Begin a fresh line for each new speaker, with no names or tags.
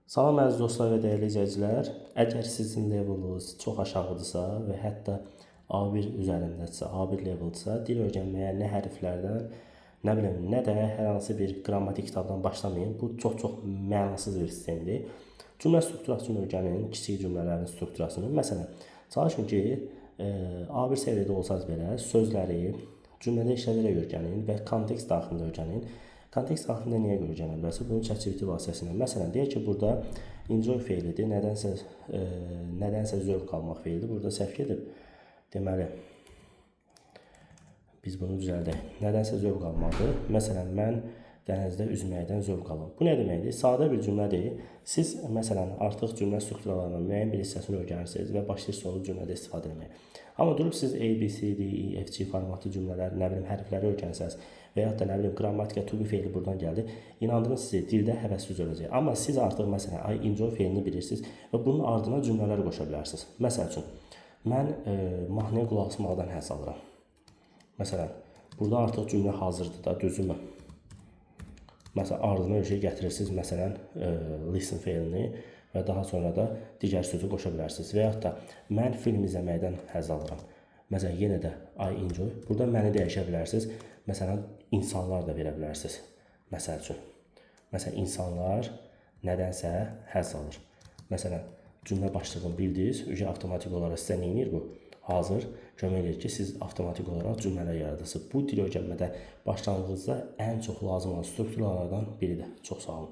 Salam əziz dostlar və dəyərli izləyicilər. Əgər sizin levelınız çox aşağıdırsa və hətta A1 üzərindədirsə, A1 leveldirsə, dil öyrənməyə nə hərflərdən, nə bilim, nə də hər hansı bir qrammatik kitabdan başlamayın. Bu çox-çox mənasız bir sistemdir. Cümlə strukturasını öyrənin, kiçik cümlələrin strukturasını. Məsələn, çalışın ki, A1 səviyyədə olsanız belə sözləri cümlədə işlədərək öyrənin və kontekst daxilində öyrənin. Kontekst daxilində niyə görə öyrənə bilərsiniz? Bunu ChatGPT vasitəsilə. Məsələn, deyək ki, burada enjoy feilidir. Nədənsə zövq almaq feilidir. Burada səhv gedib. Deməli, biz bunu düzəldək. Nədənsə zövq almaqdır. Məsələn, mən dənizdə üzməkdən zövq alıram. Bu nə deməkdir? Sadə bir cümlədir. Siz məsələn artıq cümlə strukturalarının müəyyən bir hissəsini öyrənirsiniz və başlayırsınız onu cümlədə istifadə etməyə. Amma durub siz A, B, C, D, E, F, G formatlı cümlələr, nə bilim hərfləri öyrənsəz və yaxud da nə bilim qrammatika to be feili buradan gəldi. İnandırım sizi, dildə həvəsiniz öləcək. Amma siz artıq məsələn I enjoy feilini bilirsiniz və bunun ardına cümlələr qoşa bilərsiniz. Məsəl üçün, mən mahnıya qulaq asmaqdan həzz alıram. Məsələn, burada artıq cümlə hazırdır da, düzdürmü? Məsələn, ardına bir şey gətirirsiniz, məsələn, listen feilini və daha sonra da digər sözü qoşa bilərsiniz. Və yaxud da mən film izləməkdən həzz alıram. Məsələn, yenə də I enjoy. Burada məni dəyişə bilərsiniz. Məsələn, insanlar da verə bilərsiniz. Məsəl üçün. Məsələn, insanlar nədənsə həzz alır. Məsələn, cümlə başlığını bildiniz, avtomatik olaraq sizə nə edir bu? Hazır kömək edir ki, siz avtomatik olaraq cümlələr yaradırsınız. Bu dil öyrənmədə başlanğıcda ən çox lazım olan strukturalardan biridir. Çox sağ olun.